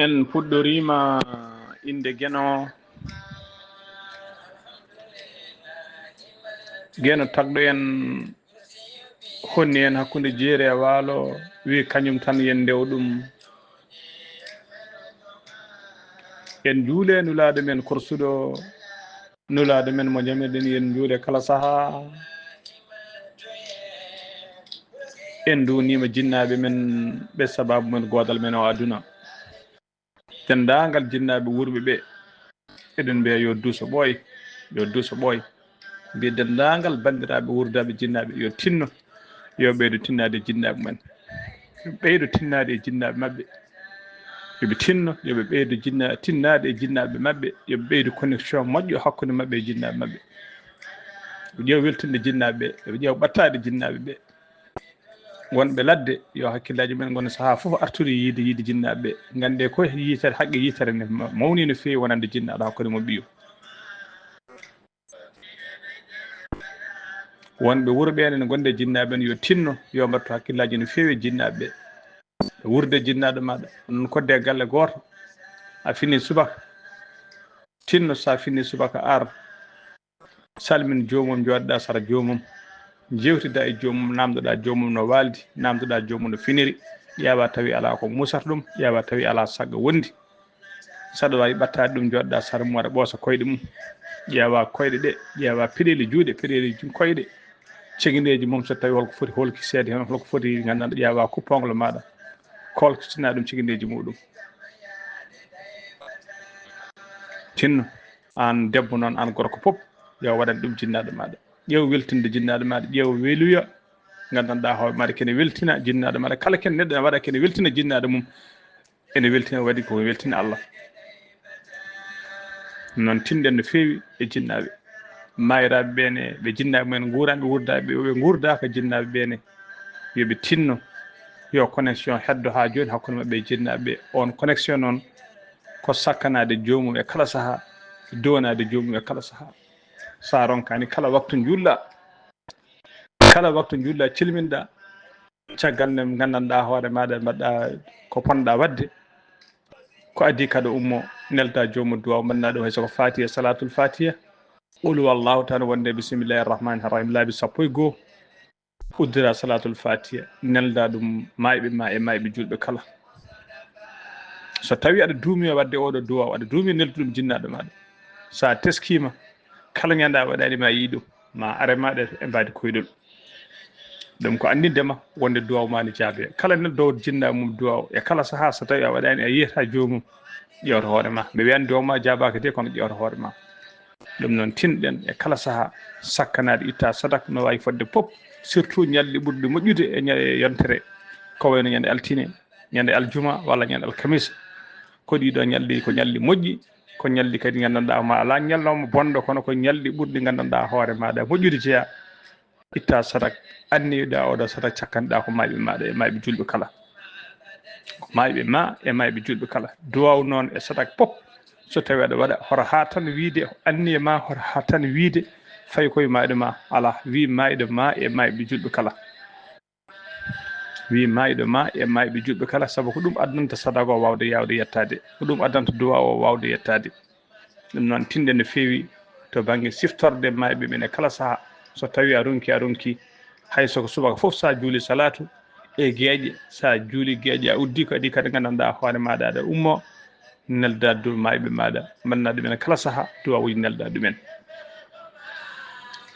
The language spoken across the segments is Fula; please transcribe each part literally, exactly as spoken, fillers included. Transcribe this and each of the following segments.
En puɗɗoriima innde Geno. Geno tagɗo en, honni en hakkunde jeeri e waalo, wi kañum tan yen ndew ɗum. En njuule nulaaɗo men korsuɗo, nulaaɗo men mo njamirɗen, yen njuule kala sahaa. En nduuniima jinnaaɓe men ɓe, sabaabu men goodal men o aduna. Denndaangal jinnaaɓe wuurɓe ɓe, eɗen mbiya yo duuso ɓooy, yo duuso ɓooy. Mbiya denndaangal banndiraaɓe wuurdaaɓe jinnaaɓe yo tinno, yo ɓeydo tinnaade e jinnaaɓe mum en. Yo ɓeydo tinnaade e jinnaaɓe maɓɓe. Yo ɓe tinno, yo ɓe ɓeydo jinna-, tinnaade e jinnaaɓe maɓɓe. Yo ɓe ɓeydo connexion moƴƴo hakkunde maɓɓe e jinnaaɓe maɓɓe. Yo ɓe ƴeew weltinde jinnaaɓe ɓe, yo ɓe ƴeew ɓattaade jinnaaɓe ɓe. Wonɓe ladde, yo hakkillaaji men ngon sahaa fof artude yiide, yiide jinnaaɓe ɓe. Nganndee ko yitere, haqqe yitere ne ma-, mawni no feewi wonande jinnaaɗo hakkunde mo ɓiyo. Wonɓe wuro ɓeen ene ngonde jinnaaɓe ɓen, yo tinno, yo mbattu hakkillaaji no feewi e jinnaaɓe ɓe. Wuurde jinnaaɗo maaɗa, onon kodde e galle gooto, a fini subaka, tinno, so a fini subaka, ar, salmin joomum, njooɗoɗaa sara joomum, njeewtidaa e joomum, naamndoɗaa joomum no waaldi, naamndoɗaa joomum no finiri, ƴeewa tawi alaa ko muusata ɗum, ƴeewa tawi alaa sagga wondi. Saɗa waawi ɓattaade ɗum, njooɗoɗaa sara mum, waɗa ɓoosa koyɗe mum, ƴeewa koyɗe ɗe, ƴeewa peɗeeli juuɗe, peɗeeli ju-, koyɗe, cegindeeji mum, so tawi holko foti hoolki seede heen, holko foti nganndanɗaa, ƴeewa kupponglo maaɗa, kolkitinaa ɗum cegindeeji muɗum. Tinno, aan debbo noon, aan gorko fof, yo waɗan ɗum jinnaaɗo maaɗa. Ƴeew weltinde jinnaaɗo maaɗa, ƴeew weluya, nganndanɗaa hoore maaɗa kene weltina jinnaaɗo maaɗa. Kala ken neɗɗo ene waɗa kene weltina jinnaaɗo mum, ene weltina, waɗi ko weltina Allah. Noon tinɗen no feewi e jinnaaɓe. Maayiraaɓe ɓe ne, ɓe jinnaaɓe mumen nguuraani, ɓe wuurdaa-, ɓe, ɓe nguurdaaka jinnaaɓe ɓe ne. Yo ɓe tinno, yo connexion heddo haa jooni hakkunde maɓɓe e jinnaaɓe ɓe. Oon connexion noon ko sakkanaade joomum e kala sahaa, doonaade joomum e kala sahaa. So a ronkaani kala waktu njuulɗaa, kala waktu njuulɗaa, cilminɗaa, caggal nde nganndanɗaa hoore maaɗa, mbaɗɗaa ko ponɗaa waɗde, ko adii kadi ummo, nelda joomum duwaaw, mbaɗnaa ɗum hay so ko Faatiha, Salaatul Faatiha, Qul huwallahu tan, wonde Bismillahir Rahmanir Rahim, laabi sappo e goo, uddira Salaatul Faatiha, nelda ɗum maayɓe ma e maayɓe juulɓe kala. So tawi aɗa duumi waɗde oɗo duwaaw, aɗa duumi neldu ɗum jinnaaɗo maaɗa, so a teskiima, kala ñande a waɗaani ma yiɗo, ma are maaɗa e mbaadi koyɗol. Ɗum ko anndinde ma wonde duwaaw ma ne jaabe. Kala neɗɗo jinnaaɗo mum duwaaw e kala sahaa, so tawi a waɗaani, a yiyata joomum, ƴeewta hoore ma. Mi wiyan duwaaw ma jaabaaka de, kono ƴeewta hoore ma. Ɗum noon, tinɗen e kala sahaa sakkanaade itta sadak no waawi fodde pop, surtout ñalɗi ɓurɗi moƴƴude e ña-, e yontere, ko wayno ñande altine, ñande aljuma walla ñande alkamis. Ko ɗiɗo ñalɗi ko ñalɗi moƴƴi, ko ñalɗi kadi nganndanɗaa ma alaa ñalawma bonɗo, kono ko ñalɗi ɓurɗi nganndanɗaa hoore maaɗa moƴƴude jeyaa. Itta sadak, anniyoɗaa oɗo sadak, cakkanɗaa ko maayɓe maaɗa e maayɓe juulɓe kala. Ko maayɓe ma e maayɓe juulɓe kala. Duwaaw noon e sadak pop, so tawi aɗa waɗa, hoto haa tan wiide, anniya ma hoto haa tan wiide, fay koye maayɗo ma, alaa, wi maayɗo ma e maayɓe juulɓe kala. Wi maayɗo ma e maayɓe juulɓe kala, sabu ko ɗum addanta sadak o waawde yaawde yettaade, ko ɗum addanta duwaaw o waawde yettaade. Ɗum noon, tinɗen no feewi to bannge siftorde maayɓe ɓen e kala sahaa. So tawi a ronki, a ronki, hay so ko subaka fof, so a juuli salaatu e geeƴe, so a juuli geeƴe, a uddi ko adii kadi, nganndanɗaa hoore maaɗa aɗa ummo, nelda du maayɓe maaɗa, mbaɗna ɗumen kala sahaa, duwaawuji nelda ɗumen.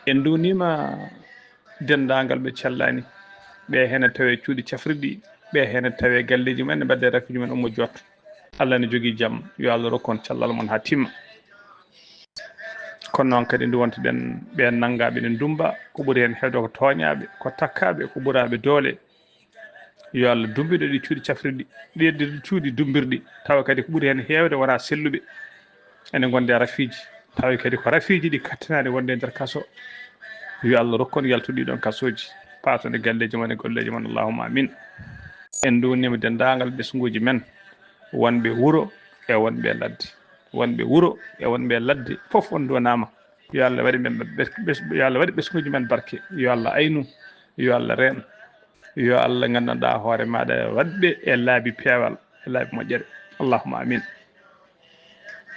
En nduuniima denndaangal ɓe cellani, ɓe heen tawe cuuɗi cafrirɗi, ɓe heen tawe galleeji mumen, ne mbaɗde rafiiji mumen, ummo joot. Allah ne jogii jam, yo Allah rokku on cellal mon haa timma. Kono noon kadi nduwontoɗen ɓeen nanngaaɓe ne ndummba, ko ɓuri heen heewde ko tooñaaɓe, ko takkaaɓe, ko ɓuraaɓe doole. Yo Allah dummbiɗo ɗi cuuɗi cafrirɗi, ɗi, ɗi cuuɗi dummbirɗi, tawa kadi ko ɓuri heen heewde wonaa selluɓe. Ene ngonde rafiiji, tawa kadi ko rafiiji ɗi kattanaani wonde e nder kaso. Yo Allah rokku on yaltude ɗii ɗoon kasooji, paatande galleeji mon e golleeji mon. Allahumma amin. En nduwniima denndaangal ɓesnguuji men, wonɓe wuro e wonɓe ladde. Wonɓe wuro e wonɓe ladde, fof on nduwanaama. Yo Allah waɗi men ɓes-, ɓes-, yo Allah waɗi ɓesnguuji men barke. Yo Allah aynu, yo Allah reen. Yo Allah nganndanɗaa hoore maaɗa waɗɓe e laabi peewal, e laabi moƴƴere. Allahumma amin.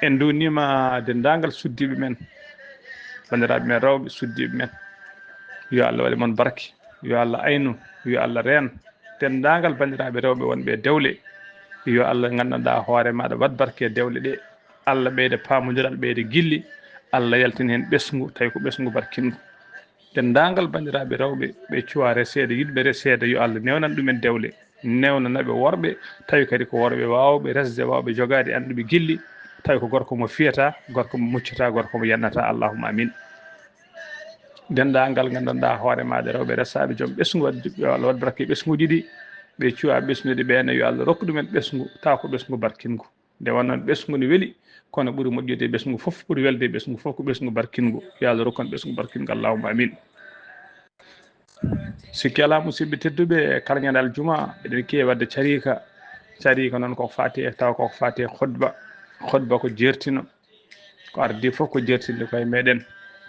En duunima denndaangal suddiiɓe men, banndiraaɓe men rewɓe suddiiɓe men. Yo Allah waɗe mon barke, yo Allah aynu, yo Allah reen denndaangal banndiraaɓe rewɓe wonɓe e dewle. Yo Allah nganndanɗaa hoore maaɗa waɗ barke e dewle ɗe. Allah ɓeyda paamondiral, ɓeyda gilli. Allah yaltin heen ɓesngu, tawi ko ɓesngu barkingu. Denndaangal banndiraaɓe rewɓe ɓe cuwa reseede, yiɗɓe reseede, yo Allah newnan ɗumen dewle, newnana ɓe worɓe, tawi kadi ko worɓe waawɓe resde, waawɓe jogaade, annduɓe gilli, tawi ko gorko mo fiyata, gorko mo muccata, gorko mo yannata. Allahumma amin. Denndaangal nganndanɗaa hoore maaɗa rewɓe resaaɓe joom ɓesngu, waɗ-, yo Allah waɗ barke e ɓesnguuji ɗi, ɓe cuwa ɓesnude ɓeene, yo Allah rokku ɗumen ɓesngu, taw ko ɓesngu barkingu. Nde wonnoon ɓesngu ne weli, kono ɓuri moƴƴude e ɓesngu fof, ɓuri welde e ɓesngu fof ko ɓesngu barkingu. Yo Allah rokku en ɓesngu barkingu, Allahumma amin. Sikki alaa, musidɓe tedduɓe, kala ñande aljuma eɗen keewi waɗde cariika. Cariika noon ko faati e, taw ko faati e khutba. Khutba ko jeertino. Ko ardi fof ko jeertinde koye meɗen.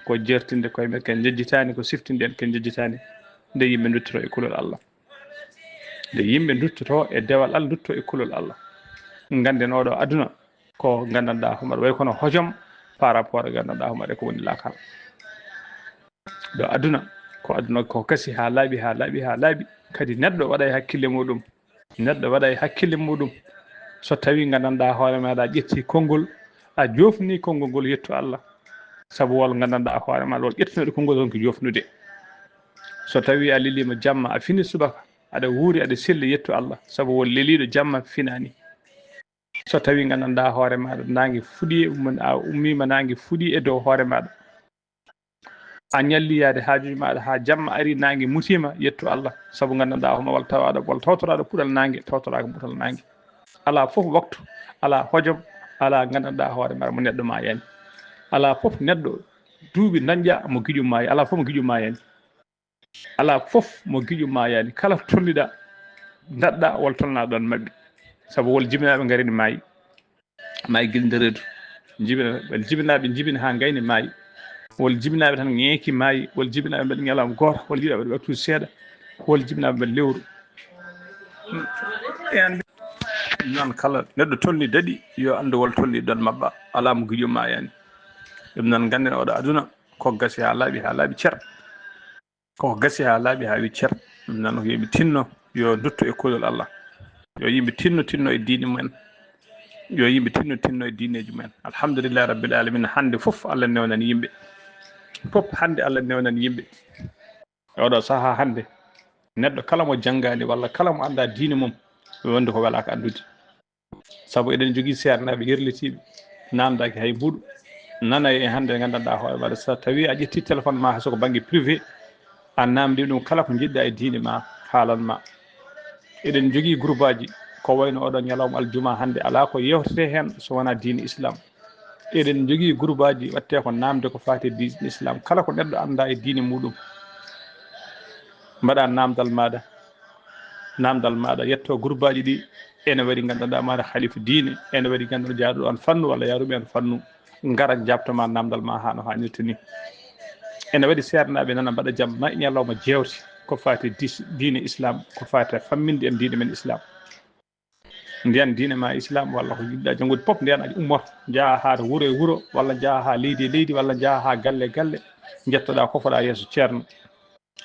Ko jeertinde koye meɗen, ken njejjitaani, ko siftinɗen, ken njejjitaani. Nde yimɓe nduttoto e kulol Allah. Nde yimɓe nduttoto e dewal Allah, ndutto e kulol Allah. Ngannden oɗo aduna ko nganndanɗaa homaɗa, way kono hojom par rapport e nganndanɗaa homaɗa e ko woni laakara. Ɗo aduna, ko aduna ko kasi haa laaɓi, haa laaɓi, haa laaɓi. Kadi neɗɗo waɗa e hakkille muɗum. Neɗɗo waɗa e hakkille muɗum. So tawi nganndanɗaa hoore maaɗa a ƴetti konngol, a joofni konngol ngol yettu Allah. Sabu wol nganndanɗaa hoore maaɗa, wol ƴettunoɗo konngol wonki joofnude. So tawi a leliima jamma, a fini subaka, aɗa wuuri, aɗa selli, yettu Allah. Sabu wol leliiɗo jamma finaani. So tawi nganndanɗaa hoore maaɗa, naange fuɗi e umman-, a ummiima, naange fuɗi e dow hoore maaɗa. A ñalli yaade haajuuji maaɗa haa jamma ari, naange mutiima, yettu Allah. Sabu nganndanɗaa homo wal tawaaɗo, wal tawtoraaɗo puɗal naange, tawtoraaka puɗal naange. Alaa fof waktu, alaa hojom, alaa nganndanɗaa hoore maaɗa mo neɗɗo maayaani. Alaa fof neɗɗo duuɓi dañƴa mo giƴo maayi, alaa fof mo giƴo maayaani. Alaa fof mo giƴo maayaani. Kala to tolniɗaa, daɗɗaa wol tolnaaɗo ɗon maɓɓe. Sabu wol jibinaaɓe ngarini maayi. Maayi gila nde reedu. Jibina, wol jibinaaɓe njibini haa ngayni maayi. Wol jibinaaɓe tan ŋeeki maayi. Wol jibinaaɓe mbaɗi ñalawma gooto. Wol jibinaaɓe mbaɗi waktuuji seeɗa. Wol jibinaaɓe mbaɗi lewru. En noon kala neɗɗo tolni daɗi, yo anndu wol tolni ɗon maɓɓa. Alaa mo giƴo maayaani. Ɗum noon ngannden oɗo aduna ko gasi haa laaɓi, haa laaɓi cer. Koko gasi haa laaɓi haa wi cer. Ɗum noon ko yimɓe tinno, yo ndutto e kuulol Allah. Yo yimɓe tinno, tinno e diine mumen. Yo yimɓe tinno, tinno e diineeji mumen. Alhamdulillahi rabbil alamin, hannde fof Allah newnani yimɓe. Fof hannde Allah newnani yimɓe. E oɗo sahaa hannde, neɗɗo kala mo janngaani walla kala mo anndaa diine mum, wonde ko welaaka anndude. Sabu eɗen njogii seernaaɓe yerlitiiɓe, naamndaaki hay mbuɗu. Nana e hannde nganndanɗaa hoore maaɗa, so tawii a ƴettii téléphone ma, hay so ko bannge privé, a naamndii ɗum kala ko njiɗɗaa e diine ma, haalan ma. Eɗen njogii gurbaaji, ko wayno oɗo ñalawma aljuma hannde, alaa ko yewtetee heen so wonaa diine Islam. Eɗen njogii gurbaaji, waɗtee ko naamnde ko faati e diine Islam, kala ko neɗɗo anndaa e diine muɗum. Mbaɗa naamndal maaɗa, naamndal maaɗa, yetto gurbaaji ɗi, ene waɗi nganndanɗaa maaɗa halifa diine, ene waɗi nganndanɗaa jaaduɗo on fannu walla yaaruɓe on fannu, ngara njaabtoma naamndal ma haa no haanirta ni. Ene waɗi seernaaɓe nana mbaɗa jam ma ñalawma jeewte ko faati dis-, diine Islam, ko faati famminde en diine men Islam. Ndiyan diine ma Islam walla ko njiɗɗaa janngude fof, ndiyan aɗa ummoto, njaha haa to wuro e wuro, walla njaha haa leydi e leydi, walla njaha haa galle e galle, njettoɗaa kofoɗaa yeeso ceerno.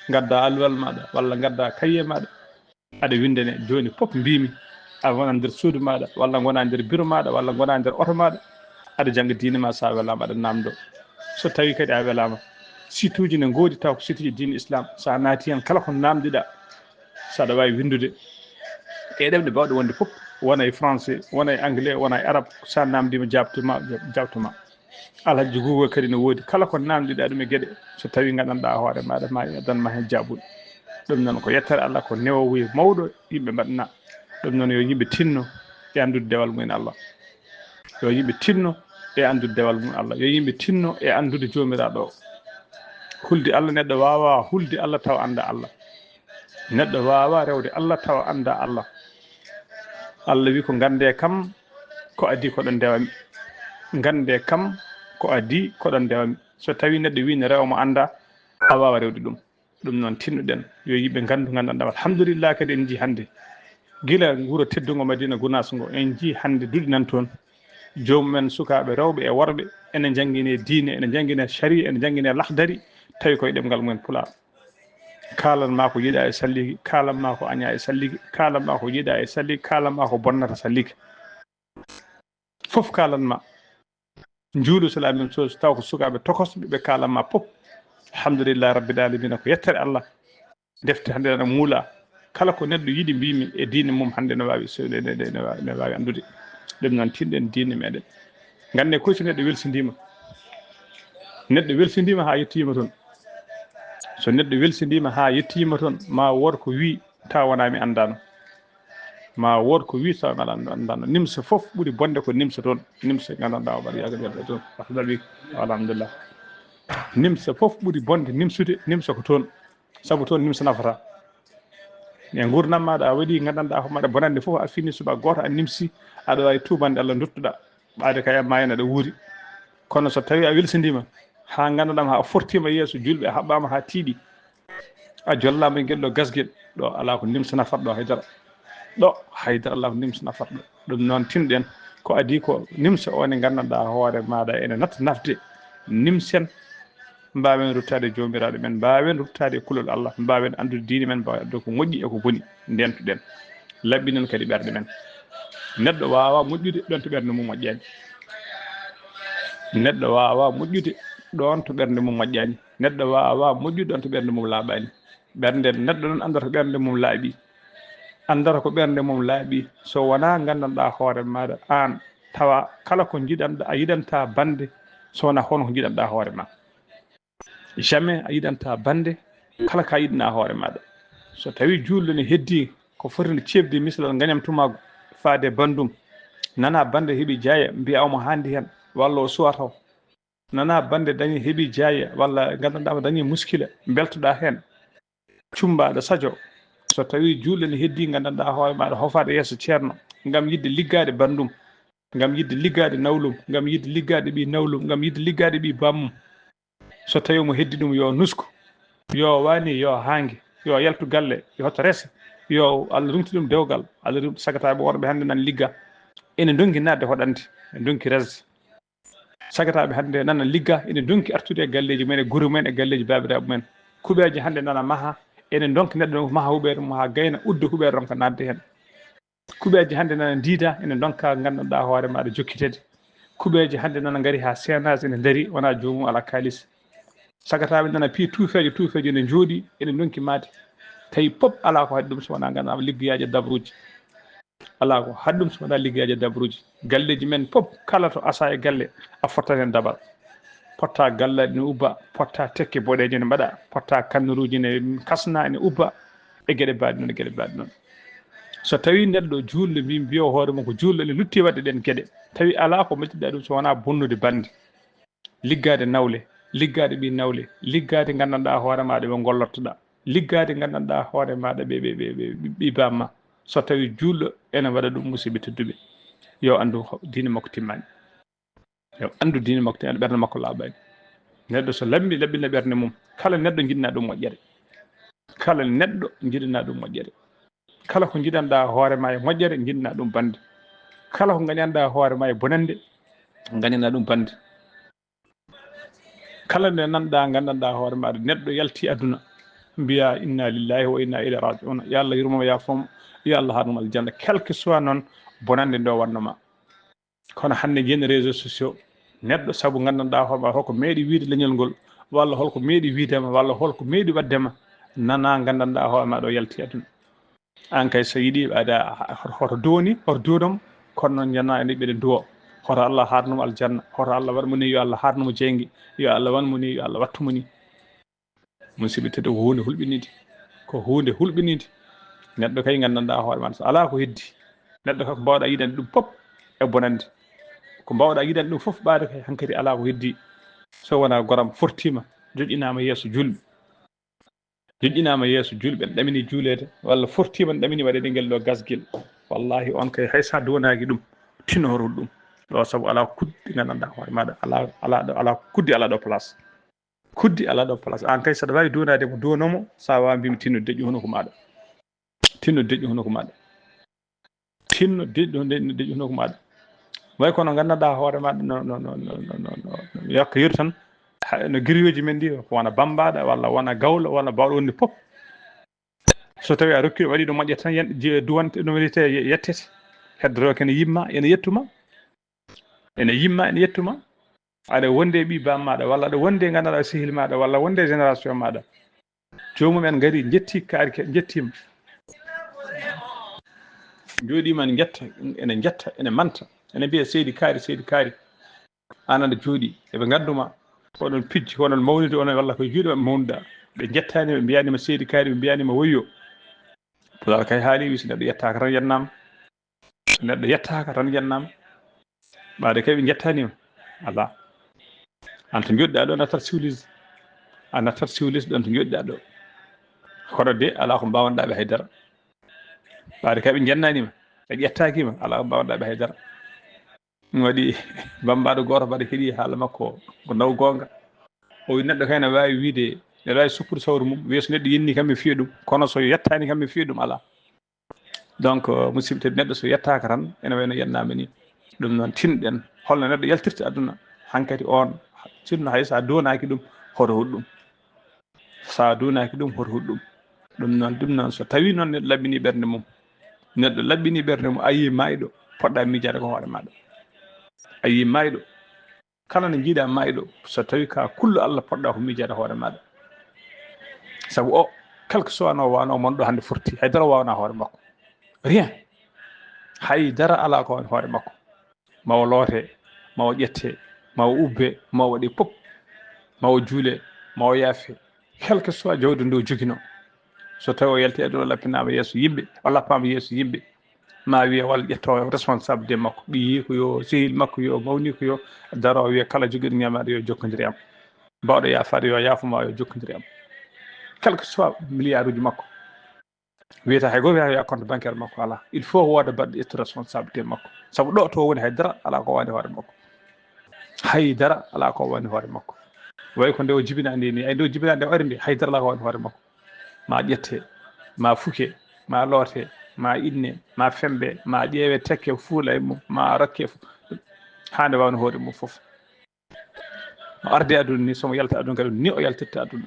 Ngadda alluwal maaɗa walla ngadda kaye maaɗa, aɗa winndane. Jooni fof mbiimi, a wona nder suudu maaɗa walla ngona nder biro maaɗa walla ngona nder oto maaɗa, aɗa jannga diine ma, so a welaama aɗa naamndo. So tawii kadi a welaama, site uji ne ngoodi taw ko site uji diine Islam, so a naati heen kala ko naamndiɗaa, so aɗa waawi winndude e ɗemɗe baawɗe wonde fof, wona e français, wona e anglais, wona e arabe, so a naamndiima jaabtuma, jaabtuma. Alhaji Google kadi ne woodi, kala ko naamndiɗaa ɗum e geɗe, so tawii nganndanɗaa hoore maaɗa, ma addan ma heen jaabuɗo. Ɗum noon ko yettere Allah, ko newowuye mawɗo yimɓe mbaɗna. Ɗum noon yo yimɓe tinno e anndude dewal mumen Allah. Yo yimɓe tinno e anndude dewal mum Allah. Yo yimɓe tinno e anndude Joomiraaɗo o. Hulde Allah, neɗɗo waawaa hulde Allah tawa anndaa Allah. Neɗɗo waawaa rewde Allah tawa anndaa Allah. Allah wi ko nganndee kam ko adii koɗon ndewami. Nganndee kam ko adii koɗon ndewami. So tawii neɗɗo wii ne rewa mo anndaa, a waawaa rewde ɗum. Ɗum noon tinnoɗen, yo yimɓe nganndu, nganndanɗaa. Alhamdulillah kadi en njii hannde. Gila wuro teddungo Madina Gunaas ngo, en njii hannde duɗi nan toon. Joomum en sukaaɓe rewɓe e worɓe ene njanngine diine, ene njanngine shari'a, ene njanngine lahdari, tawi koye ɗemngal mumen Pulaar. Kaalan ma ko yiɗa e salligi, kaalan ma ko aña e salligi, kaalan ma ko yiɗa e salligi, kaalan ma ko bonnata salligi. Fof kaalan ma. Njuulu, c'est la même chose, taw ko sukaaɓe tokosɓe, ɓe kaalan ma fof. Alhamdulillah rabbil alamina, ko yettere Allah. Defte hannde ene muula. Kala ko neɗɗo yiɗi, mbimi, e diine mum hannde ne waawi so-, ne, ne, ne, ne waawi, ne waawi anndude. Ɗum noon, tinɗen diine meɗen. Ngannde koy so neɗɗo welsindiima. Neɗɗo welsindiima haa yettiima toon. So neɗɗo welsindiima haa yettiima toon, ma wood ko wii, taw wonaa mi anndaano. Ma wood ko wii, taw mi anndaano. Nimsa fof ɓuri bonde ko nimsa toon. Nimsa nganndanɗaa o mbaɗa yaaga yalta toon. Alhamdulillah. Alhamdulillah. Nimsa fof ɓuri bonde nimsude, nimsa ko toon. Sabu toon nimsa nafata. E nguurndam maaɗa, a waɗi nganndanɗaa ko mbaɗa bonannde fof, a fini subaka gooto, a nimsi, aɗa waawi tuubande Allah, nduttuɗaa. Ɓaade kay a maayani aɗa wuuri. Kono so tawii a welsindiima, haa nganndanɗaa haa fortiima yeeso juulɓe, a haɓɓaama haa tiiɗi, a jollaama e ngel ɗo gasgel, ɗo alaa ko nimsa nafata ɗo haydara. Ɗo haydara alaa ko nimsa nafata ɗo. Ɗum noon, tinɗen ko adii ko nimsa o ne nganndanɗaa hoore maaɗa ene natta nafde. Nimsen, mbaawen ruttaade e Joomiraaɗo men, mbaawen ruttaade e kulol Allah, mbaawen anndude diine men, mbaawen anndude ko moƴƴi e ko boni, ndeentuɗen, laɓɓinen kadi ɓerɗe men. Neɗɗo waawaa moƴƴude ɗoon to ɓernde mum moƴƴaani. Neɗɗo waawaa moƴƴude ɗoon to ɓernde mum moƴƴaani. Neɗɗo waawaa moƴƴude ɗoon to ɓernde mum laaɓaani. Ɓernde neɗɗo noon anndata ko ɓernde mum laaɓi. Anndata ko ɓernde mum laaɓi, so wonaa nganndanɗaa hoore maaɗa aan, tawa kala ko njiɗanɗaa, a yiɗantaa bannde, so wonaa hono ko njiɗanɗaa hoore ma. Jamais a yiɗantaa bannde, kala ka yiɗanaa hoore maaɗa. So tawii juulɗo ne heddii ko foti no ceeɓde, misal ngañam tumaagu, faade banndum, nana bannde heɓi jaaya, mbiya omo haandi heen, walla o suwa taw. Nana bannde dañi, heɓi jaaya, walla nganndanɗaa mo dañi muskila, mbeltoɗaa heen. Cummbaɗo sajo, so tawii juulɗo ne heddii, nganndanɗaa hoore maaɗa, hofaade yeeso ceerno, ngam yiɗde liggaade banndum, ngam yiɗde liggaade nawlum, ngam yiɗde liggaade ɓii nawlum, ngam yiɗde liggaade ɓii bammum. So tawii mo heddi ɗum, yo nusku, yo waani, yo haange, yo yaltu galle, yo hoto rese, yo Allah ruŋti ɗum dewgal, Allah ruŋti sagataaɓe worɓe hannde nan ligga, ene ndonki naatde hoɗande, ene ndonki resde. Sagataaɓe hannde nana ligga, ene ndonki artude e galleeji mumen, e gure mumen, e galleeji baabiraaɓe mumen. Kuɓeeje hannde nana maha, ene ndonka neɗɗo maha huɓeere mum haa gayna, udda huɓeere ronka naatde heen. Kuɓeeje hannde nana ndiida, ene ndonka nganndanɗaa hoore maaɗa jokkitede. Kuɓeeje hannde nana ngari haa seenaaji ene ndari, wonaa joomum alaa kaalis. Sagataaɓe nana piya tuufeeje, tuufeeje ene njooɗi, ene ndonki maate. Tawi pop alaa ko haɗi ɗum so wonaa nganndanɗaa liggeyaaji e dabruuji. Alaa ko haɗi ɗum so wonaa liggeyaaji e dabruuji. Galleeji men pop, kala to asa e galle, a fottat heen dabar. Potta galle ne ubba, potta tekke boɗeeje ne mbaɗa, potta kannuruuji ne kasna, ene ubba, e geɗe baaɗe noon, e geɗe baaɗe noon. So tawii neɗɗo juulɗo, mbi-, mbiyo hoore mum ko juulɗo, ene lutti waɗde ɗeen geɗe. Tawi alaa ko mbaɗirɗaa ɗum so wonaa bonnude bannde. Liggaade nawle, liggaade ɓii nawle, liggaade nganndanɗaa hoore maaɗa ɓe ngollottoɗaa, liggaade nganndanɗaa hoore maaɗa ɓe, ɓe, ɓe, ɓe, ɓe, ɓe bamma. So tawii juulɗo ene waɗa ɗum, musidɓe tedduɓe, yo anndu ho-, diine makko timmaani. Yo anndu diine makko timmaani, ɓernde makko laaɓaani. Neɗɗo so lammi, laɓɓina ɓernde mum, kala neɗɗo njiɗna ɗum moƴƴere. Kala neɗɗo njiɗna ɗum moƴƴere. Kala ko njiɗanɗaa hoore ma e moƴƴere, njiɗna ɗum bannde. Kala ko ngañanɗaa hoore ma e bonannde, ngañana ɗum bannde. Kala nde nanɗaa, nganndanɗaa hoore maaɗa, neɗɗo yalti aduna, mbiya, "Inna lillahi wa inna ilayhi raji'un." Yo Allah yurmo mo, yaafo mo, yo Allah haɗ mo aljanna, quel que soit noon bonannde nde o waɗno ma. Kono hannde njiyen réseaux sociaux, neɗɗo sabu nganndanɗaa hoore ma, holko meeɗi wiide leñol ngol, walla holko meeɗi wiide ma, walla holko meeɗi waɗde ma, nana nganndanɗaa hoore ma ɗo yalti aduna. Aan kay, so yiɗi ɓaade a, a, hoto, hoto duwoni, hoto duwonom, kono noon njanna e ɓeɗe duwo. Hoto Allah haɗnum aljanna, hoto Allah waɗ mo ni, yo Allah haɗnum jeyge, yo Allah waɗ mo ni, yo Allah wattu mo ni. Musidɓe tedduɓe, ko huunde hulɓinide, ko huunde hulɓinide. Neɗɗo kay nganndanɗaa hoore ma, so alaa ko heddi, neɗɗo kay ko mbaawɗaa yiɗande ɗum fof e bonannde. Ko mbaawɗaa yiɗande ɗum fof ɓaade kay hankadi alaa ko heddi. So wonaa goram fortiima, joƴƴinaama yeeso juulɓe. Joƴƴinaama yeeso juulɓe, ɗamini juuleede, walla fortiima, ɗamini waɗeede ngel ɗo gasgel. Wallahi, on kay, hay so a duwanaaki ɗum, tino hoto ɗum. Ɗo sabu alaa kuddi nganndanɗaa hoore maaɗa, alaa, alaa ɗo, alaa kuddi, alaa ɗo place. Kuddi alaa ɗo place. Aan kay, saɗa waawi duwanaade mo, duwano mo, so a waawaa, mbimi, tinno deƴƴu hunuko maaɗa. Tinno deƴƴu hunuko maaɗa. Tinno deƴƴo deƴƴo deƴƴo hunuko maɗa. Way kono gandanɗa hoore maɗa no no no no no no no yakka yeru tan. Ha- no griyoji men ndi ko wona bambaɗa walla wona gawlo walla bawɗo wonni pop. So tawi a rokki waɗi ɗum moƴƴata tan yen- je- duwante ɗum wiyete ye- yettete. Heddoro kene yimma ene yettuma. Ene yimma ene yettuma. Aɗa wonde e ɓi bam maɗa walla aɗa wonde e gandanɗa sehil maɗa walla wonde e génération maɗa. Joomum en ngari njetti kaari ke- njettima. Jooɗima ene njetta ene njetta ene manta ene mbiya seydi kaari seydi kaari. An aɗa jooɗi eɓe ngadduma. Oɗon pijji oɗon mawnidi onon walla koye juuɗe maɓɓe mawnuɗa. Ɓe njettani ɓe mbiyanima seydi kaari ɓe mbiyanima woyyo. Pulaar kay haali wi so neɗɗo yettaka tan yennama. So neɗɗo yettaka tan yennama. Ɓaade kay ɓe njettanima. Ala. An to joɗɗa ɗo nattat siwlis. A nattat siwlis ɗon to joɗɗa ɗo. Kono de ala ko mbawanɗa ɓe haydara. Ɓaade kay ɓe jennanima. Ɓe ƴettakima ala ko mbawanɗa ɓe haydara. Ɗum waɗi bambaɗo goto mbaɗa heɗi haala makko ko naw gonga. O wi neɗɗo kay ne wawi wiide neɗɗo wawi soppude sawru mum wiya so neɗɗo yenni kam mi fiya ɗum kono so yettani kam mi fiya ɗum ala. Donc musidɓe tedduɓe neɗɗo so yettaka tan ene wayno yennama ni. Ɗum noon tinɗen holno neɗɗo yaltirta aduna. Hankadi on tinno hay sa donaki ɗum hoto huɗ ɗum. Sa duunaki ɗum hoto huɗ ɗum. Ɗum noon ɗum noon so tawi noon neɗɗo laɓɓini ɓernde mum neɗɗo laɓɓini ɓernde mum a yi mayɗo poɗɗa miijade ko hoore maɗa. A yi mayɗo kala no jiiɗa mayɗo so tawi ka kullo Allah poɗɗa ko miijade hoore maɗa. Sabu o quelque soit no wano mon ɗo hannde forti haydara wawna hoore makko. Rien. Haydara ala ko woni hoore makko. Ma o loote, ma o ƴette, ma o ubbe, ma o waɗe pop, ma o juule, ma o yaafe, quelque soit jawdi ndi o jogino. So tawi o yalti aduna o lappinaama yeeso yimɓe, o lappaama yeeso yimɓe, ma wiye walla ƴetto responsable de makko, ɓiyi ko yo sehil makko yo mawni ko yo daro wiye kala jogiɗo ñamaade yo jokkondir e am. Mbawɗo yaafaade yo yaafuma yo jokkondir e am. Quelque soit milliard uji makko. Wiyata hay goto wiyata wiya compte bancaire makko ala. Il faut wooda baɗɗo ƴettu responsabilité makko sabu ɗo to woni haydara ala ko wani hoore makko. Haydara ala ko wani hoore makko. Way ko nde o jibinande ni ay nde o jibinande o ari nde haydara ala ko wani hoore makko. Ma ƴette, ma fuke, ma loote, ma inne, ma fembe, ma ƴeewe tekke fuula e mum ma rokke fu- ha nde wawno hoore mum fof. O ardi aduna ni somo yalta aduna kadi ni o yaltirta aduna.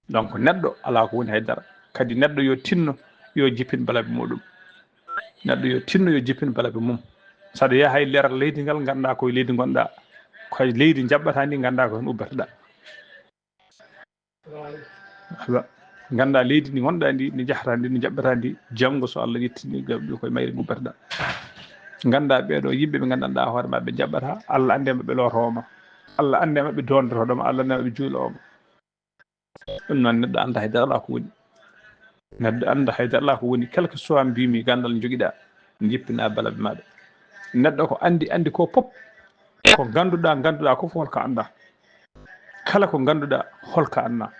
Donc neɗɗo ala ko woni haydara. Kadi neɗɗo yo tinno yo jippin balabe muɗum. Neɗɗo yo tinno yo jippin balabe mum. Saɗa yaha e leral leydi ngal ganda koye leydi gonɗa. Koye leydi jaɓɓata ndi ganda ko hen ubbataɗa. Ganda leydi ndi gonɗa ndi ndi jahata ndi ndi jaɓɓata ndi janngo so Allah ƴettini gaɓɗo koye mayri gubbataɗa. Ganda ɓeɗo yimɓe ɓe gandanɗa hoore maɓɓe jaɓɓata Allah ande maɓɓe lotowoma. Allah ande maɓɓe dondotoma Allah ande maɓɓe juulowoma. Ɗum noon neɗɗo anda haydara ala ko woni. Neɗɗo anda haydara ala ko woni quelque soit mbimi gandal jogiɗa jippina balabe maɗa. Neɗɗo ko andi andi ko pop ko ganduɗa ganduɗa ko fof holko anda. Kala ko ganduɗa holko anda.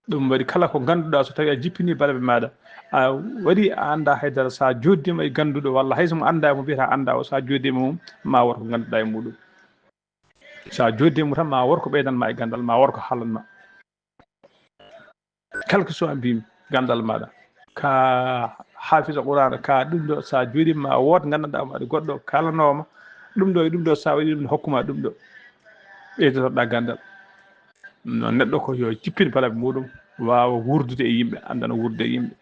Ɗum waɗi kala ko ganduɗa so tawi a jippini balabe maɗa a waɗi a anda haydara sa joddima e ganduɗo walla hayso mo anda mo mbiyata anda o sa joddima mum ma wor ko ganduɗa e muɗum. Sa joddima tan ma wor ko ɓeydan ma e gandal ma wor ko haalan ma. Quelque soit mbimi gandal maɗa ka hafisa qurana ka ɗum ɗo sa joɗima ma wood gandanɗa maɗa goɗɗo kalanoma ɗum ɗo e ɗum ɗo sa waɗi ɗum hokkuma ɗum ɗo. Ɓeydotoɗa gandal. No neɗɗo ko yo jippin balabe muɗum wawa wurdude e yimɓe andana wurdude e yimɓe.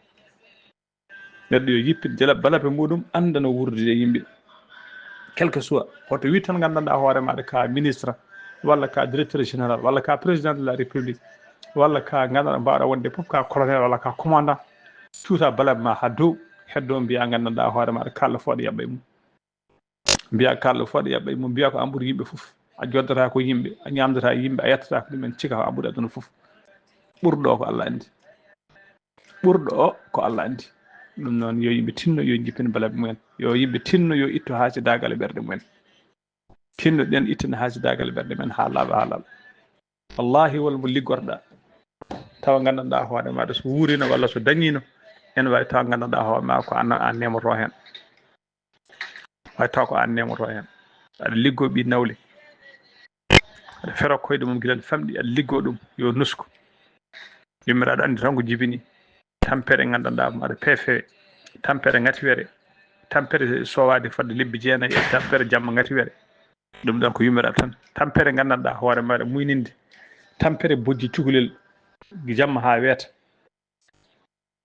Neɗɗo yo jippin jala balabe muɗum andana wurdude e yimɓe. Quelque soit hoto wi tan gandanɗa hoore maɗa ka ministre walla ka directeur général walla ka président de la république walla ka gandanɗa mbawɗa wonde poof ka colonel walla ka commandant. Cuuta balabe ma ha dow heddo mbiya gandanɗa hoore maɗa kalɗo fooɗo yaɓɓa e mum. Mbiya kalɗo fooɗo yaɓɓa e mum mbiya ko an ɓuri yimɓe foof. A joddata ko yimɓe a ñamdata yimɓe a yettata ko ɗumen cika ko an ɓuri aduna foof. Ɓurɗo o ko Allah andi. Ɓurɗo o ko Allah andi. Ɗum noon yo yimɓe tinno yo jippin balabe mumen yo yimɓe tinno yo ittu haasidagal e ɓerɗe mumen. Tinno ɗen ittana haasidagal e ɓerɗe men ha laaɓa ha laaɓa. Wallahi wol mo liggorɗa tawa gandanɗa hoore maɗa so wurino walla so dañino ene wawi tawa gandanɗa hoore ma ko an an nemoto hen. Way taw ko an nemoto hen aɗa liggo ɓi nawle aɗa fero koyɗe mum gila famɗi aɗa liggo ɗum yo nusku. Yummiraɗo andi tan ko jibini tampere gandanɗa mo aɗa pefe tampere ngatiwere. tampere sowaade fodde lebbi jeenayi, e tampere jamma ngati weere. Ɗum ɗon ko yummirɗa tan. Tampere nganndanɗaa hoore maaɗa muyninde. Tampere bojji cukalel jamma haa weeta.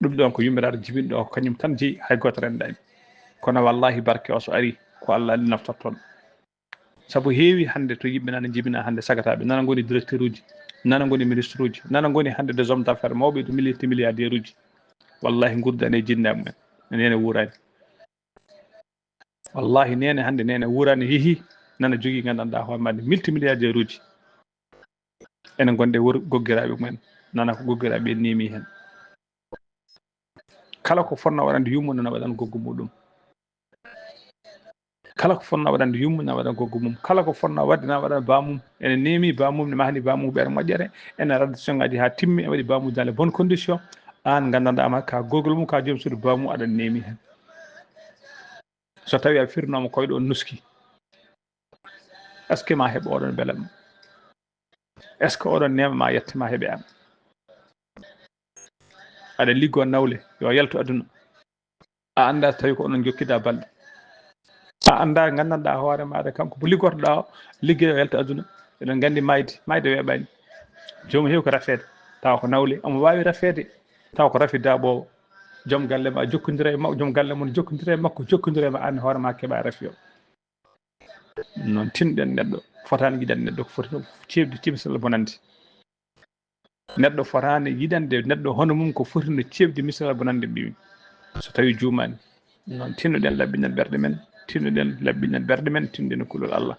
Ɗum ɗon ko yummiraaɗo jibinɗo o, ko kañum tan jeyi, hay gooto renndaani. Kono wallaahi barke o so arii, ko Allah naftortoo. Sabu heewi hannde to yimɓe nana njibina hannde sagataaɓe, nana ngoni directeur uji, nana ngoni ministre uji, nana ngoni hannde des hommes d'affaires mawɓe, to milliardaire uji. Wallaahi ngurndan e jinnaaɓe mumen, neene wuuraani. Wallaahi neene hannde, neene wuuraani, yehi, nana jogii nganndanɗaa hoore maɗa multimilliardaire uji. Enen ngonde wor goggiraaɓe mumen, nana ko goggiraaɓe en neemi heen. Kala ko fotnoo waɗande yumma, nana waɗan goggo muɗum. Kala ko fotnoo waɗande yumma, nana waɗan goggo mum. Kala ko fotnoo waɗde, nana waɗan baamum. Ene neemi baamum, ne mahani baamum ɓeere moƴƴere, ene radda soŋaaji haa timmi, e waɗi baamum dans les bonnes conditions. Aan nganndanɗaa ma ka gogol mum, ka joom suudu baamum, aɗa neemi heen. So tawii a firnooma koyɗo on nuski, est-ce que ma heɓ oɗon belamma? Est-ce que oɗon neema ma yette ma heɓe aan? Aɗa liggoo nawle, yo yaltu aduna. A anndaa so tawii ko onon njokkida balɗe. A anndaa, nganndanɗaa hoore maaɗa, kanko mo liggortoɗaa o, liggey o yalta aduna. Eɗen nganndi maayde, maayde weeɓaani. Joomum heewi ko rafeede, tawa ko nawle, omo waawi rafeede, tawa ko rafi daaɓoowo. Joom galle ma jokkondira e makko, joom galle mon jokkondira e makko, jokkondira e ma, aan hoore ma keɓa rafi o. Noon tinɗen neɗɗo, fotaani yiɗande neɗɗo ko foti noon ceeɓde ceeɓde misal bonande. Neɗɗo fotaani yiɗande neɗɗo hono mum ko foti no ceeɓde misal bonande mbiimi. So tawii juumaani, noon tinnoɗen laɓɓinan ɓerɗe men, tinnoɗen laɓɓinan ɓerɗe men, tinnoɗen kulol Allah.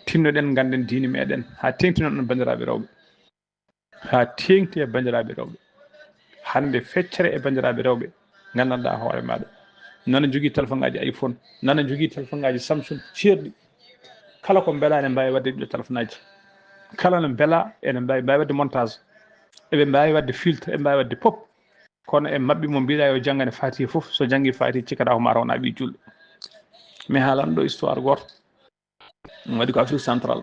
Tinnoɗen ngannden diine meɗen, haa teeŋti noon on banndiraaɓe rewɓe. Haa teeŋti e banndiraaɓe rewɓe. Hannde feccere e banndiraaɓe rewɓe, nganndanɗaa hoore maaɗa. Nana njogii telefoŋaaji iPhone, nana njogii telefoŋaaji Samsung ceerɗi. Kala ko mbelaa ene mbaawi waɗde ɗiɗo telefoŋaaji. Kala no mbelaa ene mbaawi, mbaawi waɗde montage. Eɓe mbaawi waɗde filtre, eɓe mbaawi waɗde pop. Kono e maɓɓe mo mbiɗa yo janngane Faatiha fof, so janngi Faatiha cikkata ko ma wona ɓii julɗo. Mi haalan ɗo histoire gooto. Ɗum waɗi ko Afrique Central.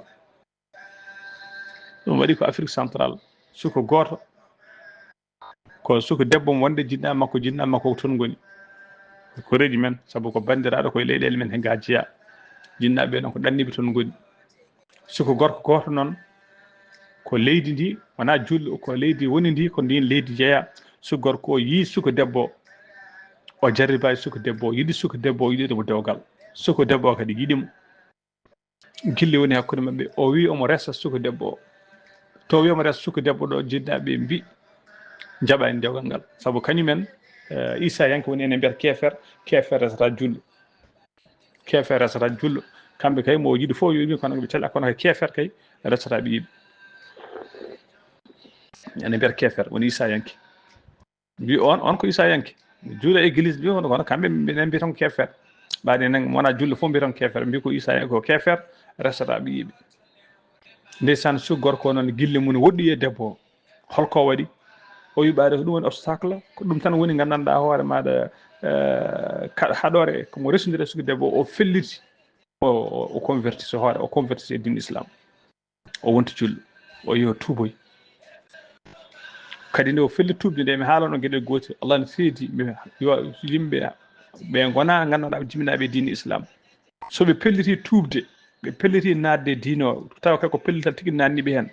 Ɗum waɗi ko Afrique Central. Suko gooto, ko suko debbo mo wonde jinnaaɓe makko, jinnaaɓe makko ko toon ngoni. Ko koreeji men, sabu ko banndiraaɗo ko e leyɗeele men he ga jeyaa. Jinnaaɓe ɓe noon ko ɗanniiɓe toon ngoni. Suko gorko gooto noon, ko leydi ndi wonaa julɗo, ko leydi woni ndi, ko ndiin leydi jeyaa. Suko gorko o yii suko debbo o, o jarribaaki suko debbo o, yiɗi suko debbo o, yiɗi mo dewgal. Suko debbo o kadi yiɗi mo. Gilli woni hakkunde maɓɓe. O wi omo resa suka debbo o. To wi omo resa suka debbo ɗo, jinnaaɓe mbi, njaɓaani dewgal ngal. Sabu kañumen, eh, Isa yanke woni ene mbiyata keefer, keefer resata julɗo. Keefer resata julɗo. Kamɓe kay mo yiɗi fof yo wi kono ɓe cala, kono kay keefer kay resata ɓe yiɗi. Ene mbiyata keefer woni Isa yanke. Mbi on, on ko Isa yanke. Juula église mbi on, kono kamɓe mbi-, ɓe mbiya tan ko keefer. Ɓaade nan wona julɗo fof mbiya tan ko keefer. Mbi ko Isa yanke, ko keefer resata ɓe yiɗi. Ndeysaan, su gorko o noon gille mum woɗɗi e debbo o. Holko waɗi? O wi ɓaade ko ɗum woni obstacle, ko ɗum tan woni nganndanɗaa hoore maaɗa, eh, ka-, haɗore, ko mo resondire suka debbo o, o felliti. O, o, o converti so hoore, o converti e diine Islam. O wonti julɗo, o yo tuuboy. Kadi nde o felli tuubde nde, mi haalano geɗe goote, Allah ne seedi, mi, yo yimɓe ɓe ngonaa nganndanɗaa ɓe jibinaaɓe e diine Islam. So ɓe pelliti tuubde, ɓe pelliti naatde e diine o, tawa kay ko pellital tigi naatni ɓe heen.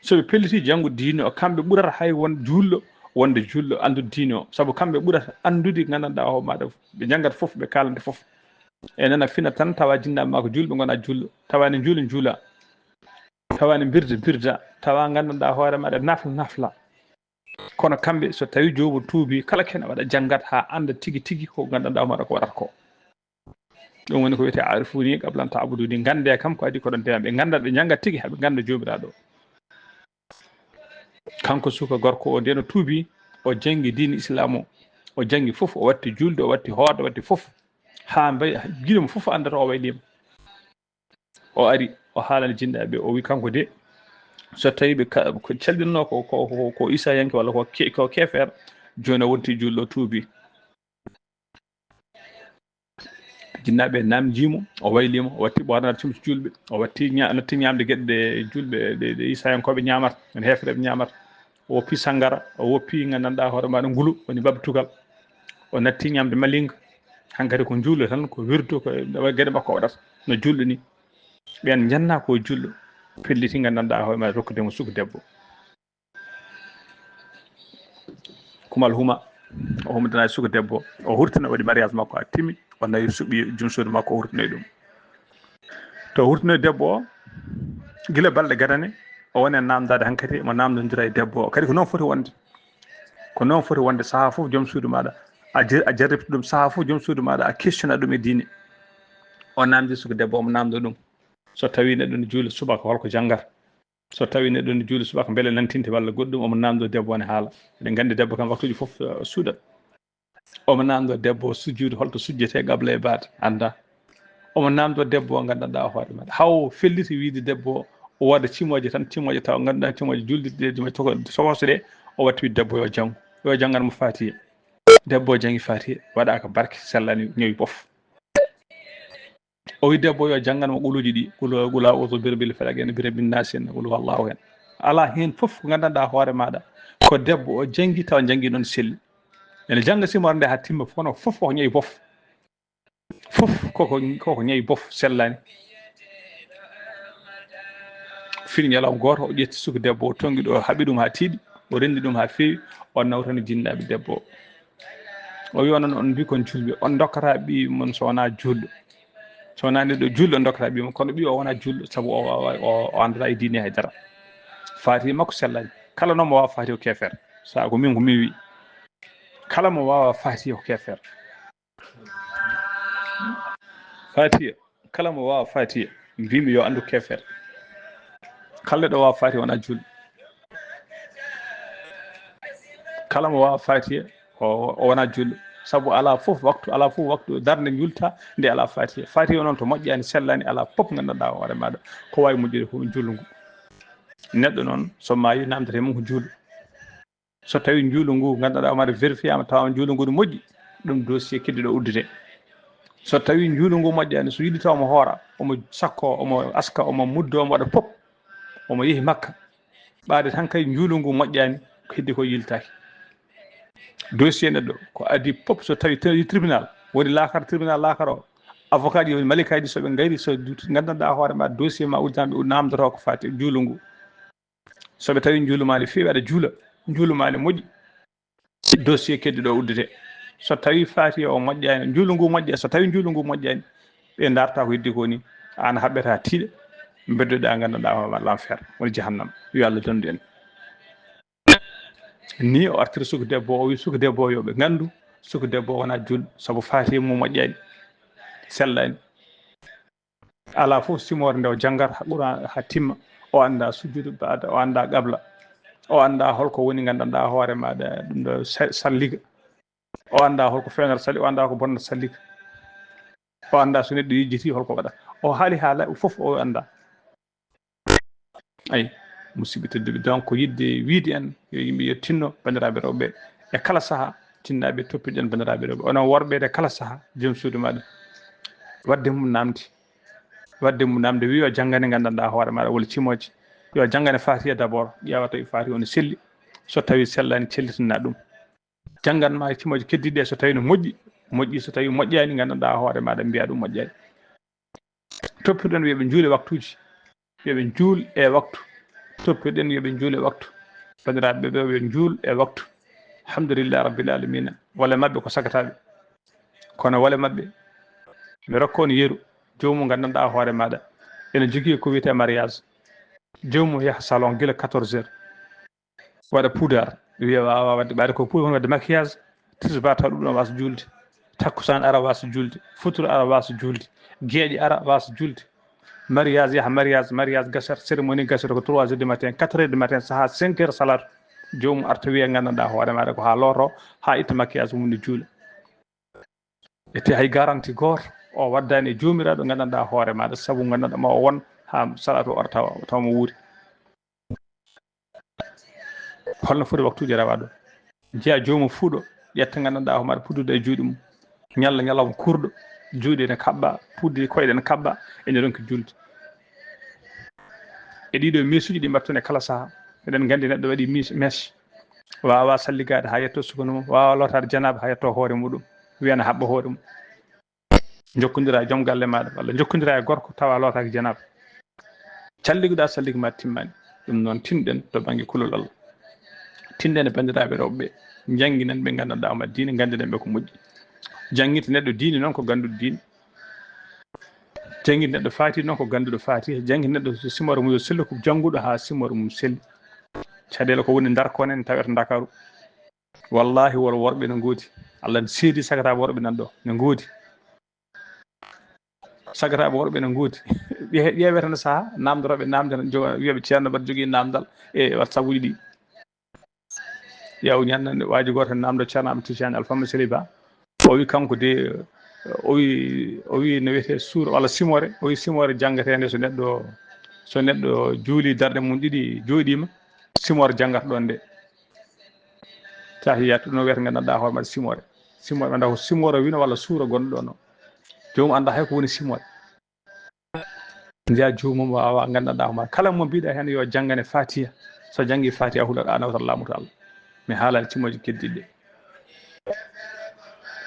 So ɓe pelliti janngude diine o, kamɓe ɓurata hay won juulɗo, wonde juulɗo anndude diine o. Sabu kamɓe ɓurata anndude nganndanɗaa o maaɗa, ɓe njanngat fof, ɓe kaalante fof. E nana fina tan, tawa jinnaaɓe ma ko juulɓe, ngona juulɗo. Tawa ne njuula, njuula. Tawa ne mbirda, mbirda. Tawa nganndanɗaa hoore maaɗa, nafla, nafla. Kono kamɓe, so tawi joomum tuubi, kala ko heen waɗa janngat haa annda tigi, tigi ko nganndanɗaa maaɗa ko waɗata ko. Ɗum woni ko wiyetee aarifuni qabla an taabuduni. Nganndee kam ko adii ko ɗon dewa. Ɓe ngannda, ɓe njannga tigi haa ɓe ngannda Joomiraaɗo. Kanko suka gorko o, nde no tuubi, o janngi diine Islaam o. O janngi fof, o watti juulde, o watti hoorde, o watti fof. Haa mbay, gila mo fof anndata o wayliima. O ari, o haalani jinnaaɓe, o wi kanko de, so tawi ɓe ka-, ko calɗinno ko, ko, ko, ko Isa yanke walla ko ke-, ko keefeer, jooni o wonti juulɗo, o tuubi. Jinnaaɓe naamndii mo, o waylii mo, o watti ɓoornaade cumti juulɓe, o watti ña-, natti ñaamde geɗe ɗe juulɓe, ɗe, ɗe Isayankooɓe ñaamata, woni heefereeɓe ñaamata. O woppi sanngara, o woppi nganndanɗaa hoore maaɗa ngulu, woni babtugal. O natti ñaamde malinga, Hankadi ko juulde tan, ko wirdu, ko geɗe makko waɗata no juulɗo ni. Ɓen njanna ko juulɗo, pelliti nganndanɗaa hoore ma rokkude mo suka debbo. Kumal huma, o humdana suka debbo, o hurtina, waɗi mariage makko a timi, o nawi suɓi jum suudu makko, o hurtinoy ɗum. To hurtinoy debbo o, gila balɗe gadane, o woni e namdade hankadi, mo namdondira e debbo o. Kadi ko noon foti wonde. Ko noon foti wonde, saha fof joom suudu maɗa, a jer-, a jarribta ɗum, saha fof joom suudu maɗa, a questiona ɗum e diine. O namdi suka debbo, omo namdo ɗum. So tawi neɗɗo ne juula subaka, holko janngata? So tawi neɗɗo ne juula subaka, mbele nantinte walla goɗɗum, omo namdo debbo ne haala. Eɗen nganndi debbo kam waktuuji fof, eh, suuɗat. Omo namdo debbo sujjude, holto sujjetee qabla e baada, annda. Omo namdo debbo o nganndanɗaa hoore mum. Haw felliti wiide debbo o wooda cimooje tan, cimooje taw ngannduɗaa cimooje julde ɗe, ɗe toko-, tokoso ɗe, o watti wiide debbo yo janngu. Yo janngan mo Faatiya. Debbo o janngi Faatiya, waɗaaka barke, sellani, ñawi bof. O wi debbo yo janngan mo quluuji ɗi, qul, qul a'uuzu bi rabbil falaq en, bi rabbin naas en, qul huwallaahu en. Alaa heen fof ko nganndanɗaa hoore maaɗa, ko debbo o janngi tawa janngi noon selli. Ene jannga simoore nde haa timma, kono fof koko ñawi bof. Fof koko, koko ñawi bof, sellaani. Fini ñalawma gooto, o ƴetti suka debbo, o tonngi ɗo, o haɓi ɗum haa tiiɗi, o renndi ɗum haa feewi, o nawtani jinnaaɓe debbo o. O wi onon, on mbi kon julɓe, on dokkata ɓiy mon so wonaa juulɗo. So wonaa neɗɗo juulɗo, on dokkata ɓiy mon, kono ɓiy o wonaa juulɗo, sabu o, o, o, o anndaa e diine hay dara. Faati makko sellaani. Kala noon mo waawa faati o keefeer. Sabu ko min, ko min wi. Kala mo waawa faati o keefeer. Faatiya, kala mo waawa Faatiya, mbimi yo anndu keefeer. Kala ɗo waawa Faatiya wona juulɗo. Kala mo waawa Faatiya, o, o wona juulɗo. Sabu alaa fof waktu, alaa fof waktu darnde juulta nde alaa Faatiya. Faatiya noon to moƴƴaani, sellaani, alaa fof nganndanɗaa hoore maaɗa ko waawi moƴƴude ko juulngu. Neɗɗo noon, so maayi, namdete mum ko juulɗo. So tawi njuulu ngu nganndanɗaa omo vérifié ama tawa njuulu ngu no moƴƴi, ɗum dossier keddiɗo uddite. So tawi njuulu ngu moƴƴaani, so yiɗi taw omo hoora, omo sakko, omo aska, omo muddo, omo waɗa pop, omo yehi Makka, ɓaade tan kay njuulu ngu moƴƴaani, ko heddi ko yiltaaki. Dossier neɗɗo ko adii pop, so tawi tri-, tribunal, woni laakar, tribunal laakar o, avocat ji, woni malikaaji, so ɓe ngari, so nganndanɗaa hoore ma dossier ma udditaama, ɓe namdoto ko faati njuulu ngu. So ɓe tawi njuulu ma ne feewi, aɗa juula, njuulu ma ne moƴƴi, dossier keddiɗo uddete. So tawi Faatiya o moƴƴaani, njuulu ngu moƴƴa, so tawi njuulu ngu moƴƴaani, ɓe ndarta ko heddi ko ni, aan haɓɓeta tiiɗa, mbeddoɗaa nganndanɗaa ma l'enfer, woni jahannam. Yo Allah dandu en. Ni o artiri suka debbo o, o wi suka debbo yo ɓe nganndu, suka debbo o wona juulɗo, sabu Faatiya mum moƴƴaani, sellaani. Alaa fof simoore nde o janngata haa Qur'an haa timma, o annda sujjudu baada, o annda qabla, o annda holko woni nganndanɗaa hoore maaɗa ɗum ɗo sa-, salliga, o annda holko fewnata salli, o annda ko bonnata salliga, o annda so neɗɗo yejjiti holko waɗa, o haali haala fof o annda. Ay, musidɓe tedduɓe, donc ko yiɗde wiide en yo yimɓe yo tinno, banndiraaɓe rewɓe, e kala saha, jinnaaɓe toppitoɗen banndiraaɓe rewɓe. Onon worɓe, e kala saha, joom suudu maaɗa, waɗde mum namdi. Waɗde mum namdi, wi yo janngane nganndanɗaa hoore maaɗa, walla cimooje. Yo janngane Faatiya d'abord, ƴeewa tawi Faatiya o no selli. So tawi sellaani, cellitina ɗum. Janngan ma cimooje keddiiɗe ɗe, so tawi no moƴƴi, moƴƴi, so tawi moƴƴaani, nganndanɗaa hoore maaɗa, mbiya ɗum moƴƴaani. Toppitoɗen yo ɓe njuule waktuuji, yo ɓe njuul e waktu. Toppitoɗen yo ɓe njuul e waktu. Banndiraaɓe ɓe, yo ɓe njuul e waktu. Alhamdulillahi rabbil alamina. Wole maɓɓe ko sagataaɓe. Kono wole maɓɓe, mi rokka on yeru, joomum nganndanɗaa hoore maaɗa, ene jogii ko wiyetee mariage. Joomum yaha salon gila quatorze heures. Waɗa puudar, wiya waawa waɗde, ɓaade ko puudar, waɗde maquillage, tisbaar taw ɗum ɗon waasa juulde, takkusaan ara waasa juulde, futuro ara waasa juulde, geeƴe ara waasa juulde, mariage yaha mariage, mariage gasat, cérémonie gasata ko trois heures du matin, quatre heures du matin, sahaa cinq heures salaatu, joomum arta wiya nganndanɗaa hoore maaɗa ko haa looto, haa itta maquillage mum ne juula. Ete hay garanti gooto o waddaani e joomiraaɗo nganndanɗaa hoore maaɗa, sabu nganndanɗaa ma o won haa salaatu o ara tawa, tawa mo wuuri. Holno foti waktuuji rewa ɗo? Jeya joomum fuuɗo, ƴetta nganndanɗaa ko maɗa puddude e juuɗe mum. Ñalla ñalawma kurɗo, juuɗe ene kaɓɓa, puddi koyɗe ene kaɓɓa, ene ronki julde. E ɗiɗo meesuuji ɗi mbaɗton e kala saha. Eɗen nganndi neɗɗo waɗi mis-, mèche, waawa salligaade haa yetto sukundu mum, waawa lootaade janaaba haa yetto hoore muɗum, wiya na haɓɓa hoore mum. Jokkondira e joom galle maaɗa, walla jokkondira e gorko tawa lootaaki janaaba. Calliguɗa salligi ma timmani. Ɗum noon, tinɗen to bannge kulol Allah. Tinɗen e banndiraaɓe rewɓe ɓe. Njannginen ɓe, nganndanɗaa ma diine, nganndinen ɓe ko moƴƴi. Janngita neɗɗo diine noon ko gannduɗo diine. Janngita neɗɗo faati noon ko gannduɗo faati. Janngita neɗɗo simoore mum yo sellu ko jannguɗo haa simoore mum selli. Caɗeele ko woni Ndar ko nen tawata Ndakaaru. Wallaahi wor worɓe no ngoodi. Allah ne seedi sagata worɓe nan ɗo no ngoodi. Sagataaɓe worɓe ne ngoodi. Ƴeeweteno saha namdorooɓe namde tan joga wiyaɓe ceerno mbaɗa jogii namdal e whatsapp uji ɗi. Yaw ñannande waaji gooto namdo ceerno am tijani alfamma seliba. O wi kanko de o wi o wi no wiyetee suur walla simoore, o wi simoore janngateende so neɗɗo so neɗɗo juuli darɗe mum ɗiɗi jooɗiima. Simoore janngata ɗoon nde. Tahiyatu ɗum wiyata nganndanɗaa hoore maɗa simoore. Simoore ɓe ndaw simoore wino walla suura gonɗo ɗoon o. Joomum annda hay ko woni simoore. Njiya joomum waawa nganndanɗaa hoore maɗa kala mo mbiɗa heen yo janngane fatiha. So janngi fatiha hulat a nawtat laamuto Allah. Mi haalani simooji keddiɗi ɗe.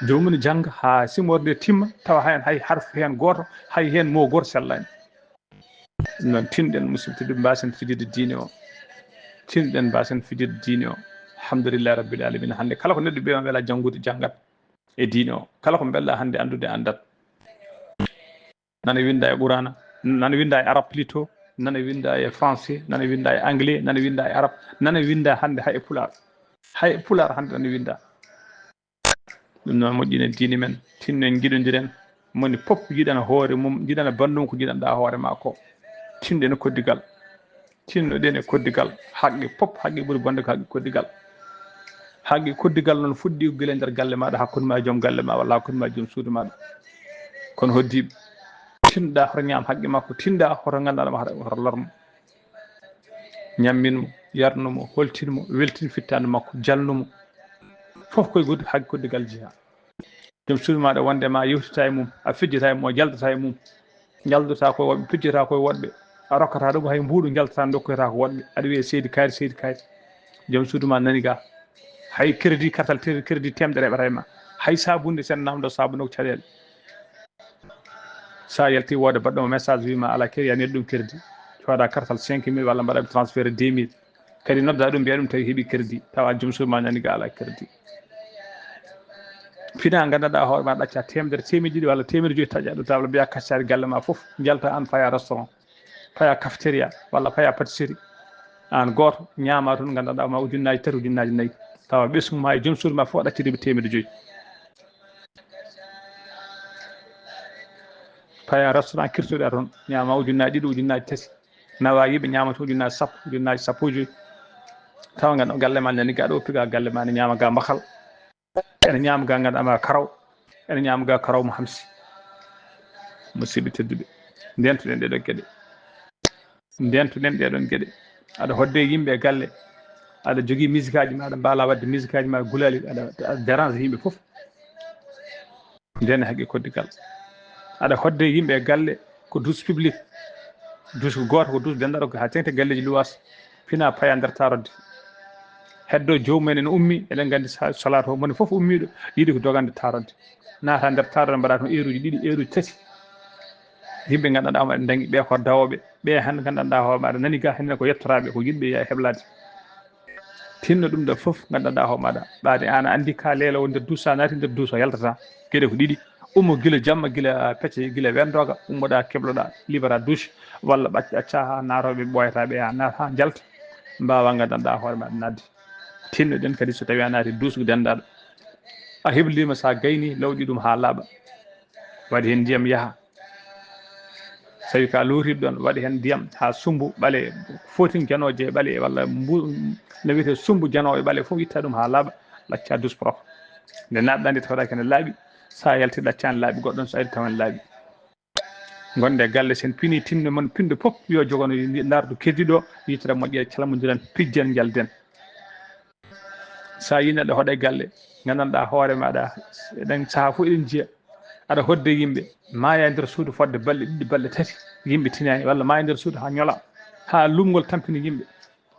Joomum ne jannga haa simoore nde timma tawa hay hay harfu heen gooto hay heen mo gooto sellaani. Ɗum noon tinɗen musidɓe tedduɓe mbasen fijirde diine o. Tinɗen mbasen fijirde diine o. Alhamdulillahi rabbil alamina hannde kala ko neɗɗo mbiya wela janngude janngat e diine o kala ko mbelɗa hannde anndude anndat. Nana winda e qurana, nana winda e arab plutôt, nana winda e français, nana winda e anglais, nana winda e arab, nana winda hannde hay e pulaar. Hay e pulaar hannde nana winda. Ɗum noon moƴƴinen diine men, tinno en njiɗodiren, moni pop yiɗana hoore mum, yiɗana banndum ko yiɗanɗa hoore ma ko. Tinɗen koddigal, tinnoɗen e koddigal, haqqe pop haqqe ɓuri bonde ko haqqe koddigal. Haqqe koddigal noon fuɗɗi ko gila nder galle maɗa hakkunde ma e joom galle ma walla hakkunde ma e joom suudu maɗa. Kono hoddiɓe tinɗa hoto ñaam haqqe makko, tinɗa hoto nganndanɗa ma hoto lormo. Ñammin mo, yarnu mo, holtin mo, weltin fittaandu makko, jalnu mo. Fof koye goɗɗi haqqe koddigal jeyaa. Joom suudu maaɗa wonde ma yewtata e mum, a fijjata e mum, a jaltata e mum. Njaldotaa koye woɗɓe, pijjata koye woɗɓe. A rokkata ɗum hay mbuuɗu njaltata ndokkoyta ko woɗɓe. Aɗa wiyee seydi kaari, seydi kaari. Joom suudu ma nani ga. Hay crédit kartal crédit teemedere heɓata e ma. Hay sabunde sen namdo sabunde ko caɗeele. Sa yalti wooda baɗɗo mo message wima ala crédit a neli ɗum crédit. Cooda kartal cinq mille walla mbaɗa transfert deux mille. Kadi nodda ɗum mbiya ɗum tawi heɓi crédit tawa joom suudu ma nani ga ala crédit. Fina nganndanɗa hoore ma ɗacca temedere temeɗe ɗiɗi walla temeɗe joyi taƴa ɗo table mbiya kaccari galle ma fof jalta an paya restaurant paya cafeteria walla paya pâtisserie. An gooto ñaama toon nganndanɗa ma ujunnaji tati ujunnaji nayyi tawa ɓesgu ma e joom suudu ma fof ɗacciriɓe temeɗe joyi. Paya restaurant kirtoɗa toon ñaama ujunnaji ɗiɗi ujunnaji tati nawa yiɓe ñaama toon ujunnaji sappo ujunnaji sappo joyi. Tawa nganndanɗa galle ma nani gaɗo piga galle ma ne ñaama ga mbakal. Ene ñaama ga nganndanɗa ma karaw. Ene ñaama ga karaw mo hamsi. Musidɓe tedduɓe ndentuɗen ɗeɗo geɗe. Ndentuɗen ɗeɗon geɗe. Aɗa hodde yimɓe e galle aɗa jogii misikaji ma aɗa mbaala wadde misikaji ma gulali aɗa dérange yimɓe fof. Ndene haqqe koddigal aɗa hodde yimɓe e galle ko douche public. Douche ko gooto ko douche dendaɗo ko ha tengte galleji luwas pina paya nder tarodde. Heddo joomum en ene ummi eɗen nganndi salatu o moni fof ummiɗo yiɗi ko dogande tarodde. Naata nder tarodde mbaɗa toon heure uji ɗiɗi heure uji tati. Yimɓe nganndanɗa hoore maɗa dañi ɓe ko dawooɓe ɓe hannde nganndanɗa hoore maɗa nani ga hannde ko yettoraaɓe ko yiɗɓe ya heblade. Tinno ɗum ɗo fof nganndanɗa hoore maɗa ɓaade an a anndi ka leelo won nder duusa naati nder duusa yaltata. Geɗe ko ɗiɗi ummo gila jamma gila pecce gila wendoga ummoɗa kebloɗa libara douche walla ɓacca acca ha naatoɓe ɓooyata ɓe ha naata ha jalta. Mbawa nganndanɗa hoore maɗa nadde. Tinno ɗen kadi so tawi a naati duusu dendaɗo a heblima sa gayni lawƴi ɗum ha laaɓa. Waɗi heen ndiyam yaha. So tawi ka lootiri ɗoon waɗi heen ndiyam haa summbu ɓale footin janooje ɓale walla mbu no wiyetee summbu janooje ɓale fof itta ɗum haa laaɓa. Ɗacca douche propre nde naatɗa nde tawɗa kene laaɓi. So a yalti ɗaccaani laaɓi goɗɗon so ari tawan laaɓi. Ngonde galle sen pini tinno mon pindo pop yo jogono ndardu keddiɗo yitira moƴƴere calmondiren pijjen njalden. Sa yi neɗɗo hoɗa e galle gandanɗa hoore maɗa eɗen saaha fof eɗen jiya aɗa hodde yimɓe maya e nder suudu fodde balɗe ɗiɗi balɗe tati yimɓe tinani walla maya e nder suudu ha ñola ha lumgol tampini yimɓe.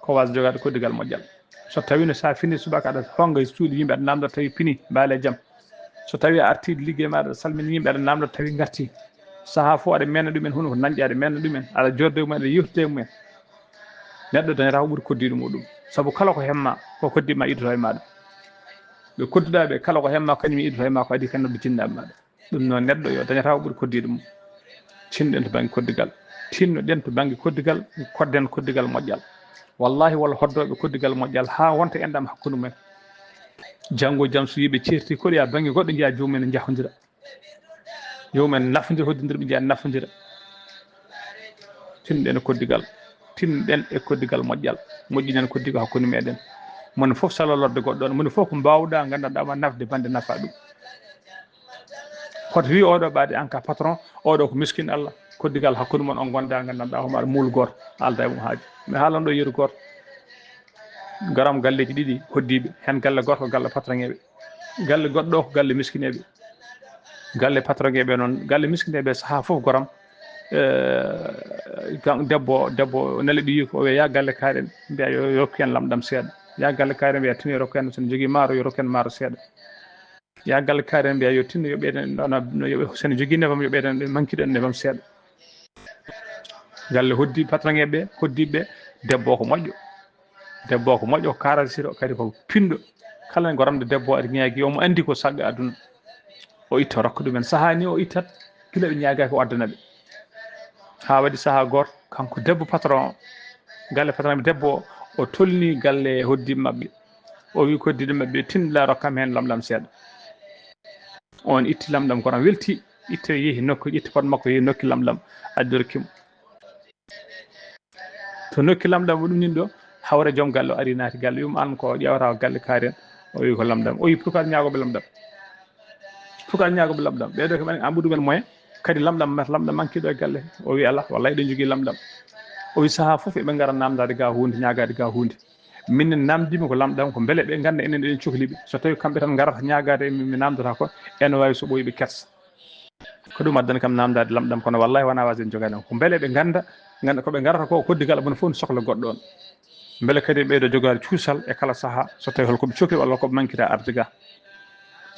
Ko wasa jogaade koddigal moƴƴal so tawino sa fini subaka aɗa honga e suudu yimɓe aɗa namda tawi pini mbaale jam. So tawi a arti ligge maɗa, aɗa salmini yimɓe, aɗa namdo tawi garti, saha fof aɗa mena ɗumen, hono ko nanƴa aɗa mena ɗumen, aɗa jorde mumen, aɗa yewtide mumen. Neɗɗo dañata ko ɓuri koddiɗo muɗum, sabu kala ko hemma ko koddiɗo ma iddoto e maɗa. Ɓe kodduɗa ɓe kala ko hemma kañum iddoto e ma, ko adi kan noddu jinnaɓe maɗa. Ɗum noon neɗɗo yo dañata ko ɓuri koddiɗo mum. Tinɗen to bangge koddigal, tinnoɗen to bangge koddigal, kodden koddigal moƴƴal. Wallahi walla hoddoɓe koddigal moƴƴal ha wonta enɗam hakkunde mumen. Janngo jam so yiɓe certi koɗoya bangge goɗɗo, njiya jomumen ne jahondira, jomumen nafondira, hoddidirɓe njiya nafondira. Tinɗen e koddigal, tinɗen e koddigal moƴƴal, moƴƴinen koddigal hakkunde meɗen. Moni fof salo lorde goɗɗo on, moni fof ko mbawɗa gandanɗa ma nafde bande nafa ɗum. Hoto wi oɗo ɓaade an ka patron, oɗo ko miskin Allah, koddigal hakkunde mon on gonda gandanɗa homaɗa muul goto, alda e mum haaju. Mi haalan ɗo yeru goto. Garam galleji ɗiɗi hoddiɓe, hen galle goto ko galle patrongeɓe, galle goɗɗo ko galle miskineɓe. Galle patrongeɓe noon, galle miskineɓe saha fof goram, eh, kan debbo, debbo nele ɓiyi ko o wiya ya galle kaɗen mbiya yo rokku en lamɗam seeɗa, ya galle kaɗen mbiya tini yo rokku en, sen jogui maaro yo rokku en maaro seeɗa. Ya galle kaari en mbiya yo tinno yo ɓeyden ɗon, no yo sene jogii nebam yo ɓeyden ɗe mankiɗen nebam seeɗa. Galle hoddi patrongeɓe, hoddiɓe, debbo ko moƴƴo. Debbo ko moƴƴo, ko karasiro, kadi ko pindo. Kala en goramde debbo aɗa ñaagi omo andi ko sagga aduna. O itta rokka ɗumen. Saha ni o ittat gila ɓe ñaagaki o addana ɓe. Ha waɗi saha goto kanko debbo patron o, galle patron debbo o, o tolni galle hoddi maɓɓe. O wi koddiɗo maɓɓe tinno la rokkam hen lamɗam seeɗa. On itti lamɗam kono welti, itti yeehi nokku, ƴetti pot makko yeehi nokki lamɗam, addi rokki mo. To nokki lamɗam o ɗum nin ɗo, hawre joom galle o ari naati galle, wiimo an ko ƴewata ko galle kaari en. O wi ko lamɗam. O wi pourquoi ñaagoɓe lamɗam? Pourquoi ñaagoɓe lamɗam? Ɓeɗo ko ɓen an ɓuɗumen moyen, kadi lamɗam, lamɗam manki ɗo e galle. O wi ala, wallahi ɗo jogii lamɗam. O wi saha fof eɓe ngara namdade ga hunde, ñaagade ga hunde. Min namdima ko lamɗam ko beele ɓe ganda enen eɗen cokli ɓe. So tawi kamɓe tan garata ñaagade mi, mi namdata ko, ene wawi so ɓoyi ɓe kersa. Ko ɗum addani kam namdade lamɗam, kono wallahi wona wasen jogade ko beele ɓe ganda, ganda ko ɓe garata ko koddigal abuna fof ne sohla goɗɗo on. Beele kadi ɓeydo jogade cuusal e kala saha so tawi holko ɓe cokli walla ko ɓe mankita arde ga.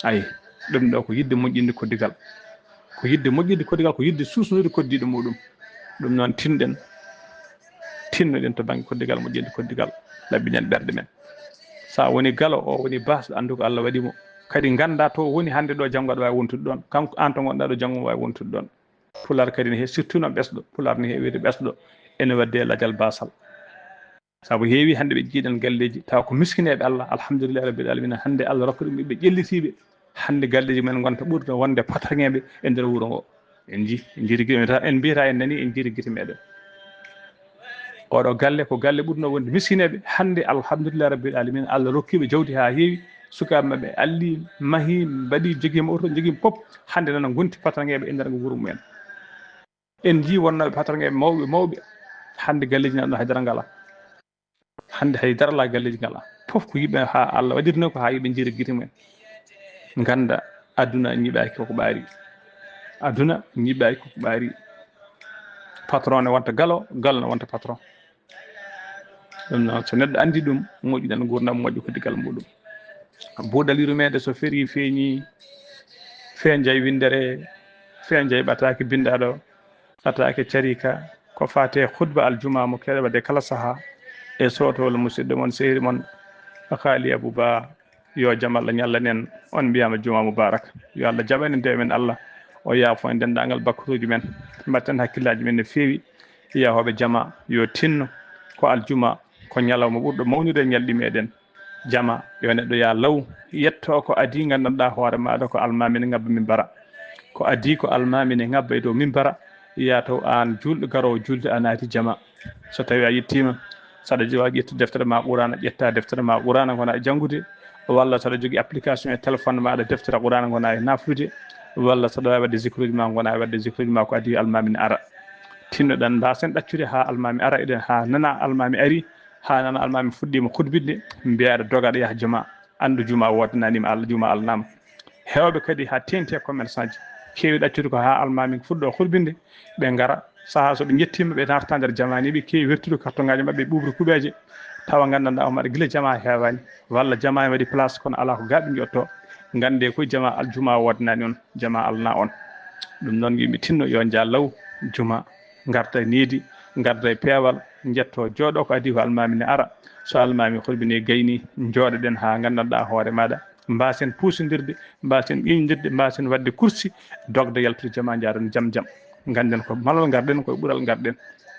Ayi, ɗum ɗo ko yidde moƴƴinde koddigal. Ko yidde moƴƴinde koddigal, ko yidde suusnude koddiɗo muɗum. Ɗum noon tinɗen, tinnoɗen to bangge koddigal, moƴƴinde koddigal, laɓɓinen ɓerɗe men. Sa woni galo, o woni basɗo, andu ko Allah waɗi mo. Kadi ganda to woni hande ɗo, janngo aɗa wawi wontude ɗon. Kanko an to gonɗa ɗo, janngo wawi wontude ɗon. Pular kadi ne he, surtout noon ɓesɗo, pular ne heewiri ɓesɗo, ene wadde lajal basal. Sabu heewi hannde ɓe jiiɗan galleeji, tawa ko miskineeɓe Allah, alhamdulillahi rabbil alamina, hannde Allah rokka ɗum ɓe ƴellitiiɓe, hannde galleeji mumen ngonta ɓurda wonde patrongeeɓe e nder wuro ngo. En jii, en jiidi gite, en mbiyata en nani, en jiidi gite meɗen. Oɗo galle ko galle ɓurno wonde miskineeɓe, hannde alhamdulillahi rabbil alamina, Allah rokkiiɓe jawdi haa heewi, sukaaɓe maɓɓe alli, mahi, mbaɗi, jogiima oto, jogiima pop, hannde nana ngonti patrongeeɓe e nder ngo wuro mumen. En jii wonnooɓe patrongeeɓe mawɓe mawɓe, hannde galleeji nan ɗo haydara ngala. Hannde haydara la galleeji ngala. Fof ko yiɓe haa Allah waɗirno ko haa yiɓe jiira gite mumen. Ganda aduna ñiɓaaki koko ɓaari. Aduna ñiɓaaki koko ɓaari. Patron ne wonta galo, galo ne wonta patron. Ɗum noon so neɗɗo andi ɗum, moƴƴinan gurdam moƴƴo ko digal muɗum. Buuɗal yurmeende so ferii feeñi, feenjay winndere, feenjay ɓataake binndaɗo, ɓataake carika, ko faate khutba aljuma mo keɗa waɗde kala saha e sotowol musidɗo mon sehil mon Khaali Abou Ba. Yo jam Allah ñallanen on, mbiyama juma mubarak. Yo Allah jaɓanen dewe men Allah, o yaafo en denndaangal bakkutuuji men, mbatten hakkillaaji men no feewi. Yahooɓe jama yo tinno ko aljuma, ko ñalawma ɓurɗo mawnude e ñalɗi meɗen. Jama yo neɗɗo ya law yetto ko adi, nganndanɗa hoore maɗa ko almami ne ngabba min bara. Ko adi ko almami ne ngabba e dow min bara. Ya taw an julɗo garowo julde a naati jama. So tawi a yettima, saɗa jowa ƴetta deftere ma Qur'ana, ƴetta deftere ma Qur'ana gona e janngude, walla saɗa jogi application e téléphone maɗa deftere Qur'ana gona e nafrude, walla saɗa wawi wadde zikruji ma gona e wadde zikruji ma ko adi almami ne ara. Tinnoɗen mbasen ɗaccude ha almami ara, eɗen ha nana almami ari, ha nana almami fuɗɗima khutbinde, mbiyaɗo dogaɗo yaha juma. Anndu juma woodananima Allah, juma alnama. Heewɓe kadi ha teŋti e commerçant ji, keewi ɗaccude ko ha almami fuɗɗo hurbinde, ɓe ngara. Saha so ɓe jettima, ɓe narta nder jama ni, ɓe keewi wertude kartoŋaji maɓɓe, ɓuɓri kuɓeje, tawa nganndanɗa o maɗa gila jama heewani, walla jama e waɗi place kono ala ko gaɓe jotto. Ngannde koye jama aljuma woodanaani on, jama alna on. Ɗum noon yimɓe tinno yo njaa law juma, ngarta e needi, ngarta e peewal, njetto jooɗo ko adii ko almaami ne ara. So almaami horbini gayni, njooɗoɗen haa nganndanɗaa hoore maaɗa. Mbaasen puusindirde, mbaasen ƴiiñndirde, mbaasen waɗde kursi, dogde yaltude jama, njaaron jam jam. Ngannden ko malal ngarɗen, koye ɓural ngarɗen.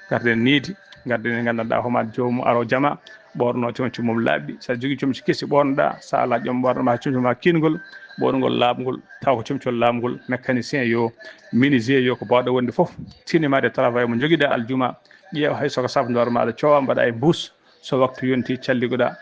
Ngarɗen needi, ngarɗen e nganndanɗaa homaade joomum aro jama, ɓoorno comci mum laaɓɗi. So a jogii comci kesi ɓoornoɗaa, so a alaa ƴoom ɓoorno ma comci ma kiingol, ɓoorngol laaɓngol, taw ko comcol laaɓngol, mécanicien yo, menuisier yo, ko baawɗo wonde fof, tinimaade travail mo njogiɗaa aljuma, ƴeewa hay soko sabndoor maaɗa coowa mbaɗa e mbuus, so waktu yonti calligoɗaa,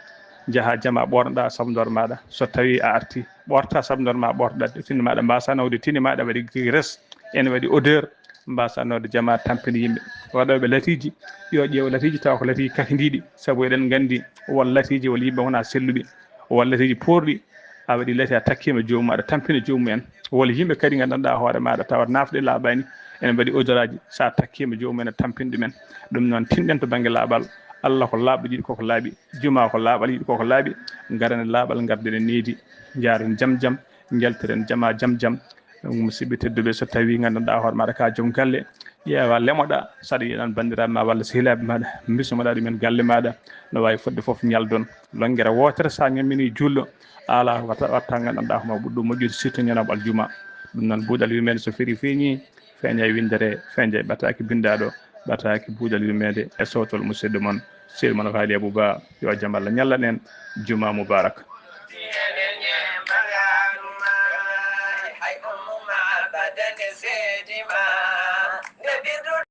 njaha jama ɓoornoɗaa sabndoor maaɗa, so tawi a arti ɓoorta sabndoor ma ɓoortoɗaa, tini maaɗa mbasa nawde, tini maaɗa waɗi graisse, ene waɗi odeur, mbasa nawde jama tampini yimɓe. Waɗooɓe latiiji yo ƴeew latiiji tawa ko latiiji kakindiiɗi, sabu eɗen nganndi won latiiji won yimɓe wona selluɓe, won latiiji poorɗi, a waɗi lati a takkiima joomum aɗa tampina joomum en. Won yimɓe kadi nganndanɗaa hoore maaɗa tawa nafɗe laaɓaani, ene mbaɗi odoraaji, so a takkiima joomum en a tampini ɗumen. Ɗum noon tinɗen to bannge laaɓal, Allah ko laaɓɗo yiɗi koko laaɓi, juma ko laaɓal yiɗi koko laaɓi, ngaren e laaɓal ngarden e needi, njaaren jam jam, njaltiren jama jam jam. Musidɓe tedduɓe, so tawi nganndanɗaa hoore maaɗa ka joom galle, ƴeewa lemoɗa, saɗa yiɗan banndiraaɓe ma walla sehilaaɓe maaɗa, mbismoɗa ɗumen galle maaɗa, no waawi fodde fof ñaldon. Lonngere wootere so a ñammini juulɗo, ala watta, watta nganndanɗaa homo ɓuri ɗum moƴƴude, surtout ñalawma aljuma. Ɗum noon buuɗal yurmeende so feri feeñi, feeña e winndere, feeña e ɓataaki binndaaɗo, ɓataaki buuɗal yurmeende e sowtol musidɗo mon, sehil mon Haali Abou Ba, yo jam Allah ñallan en, juma mubarak.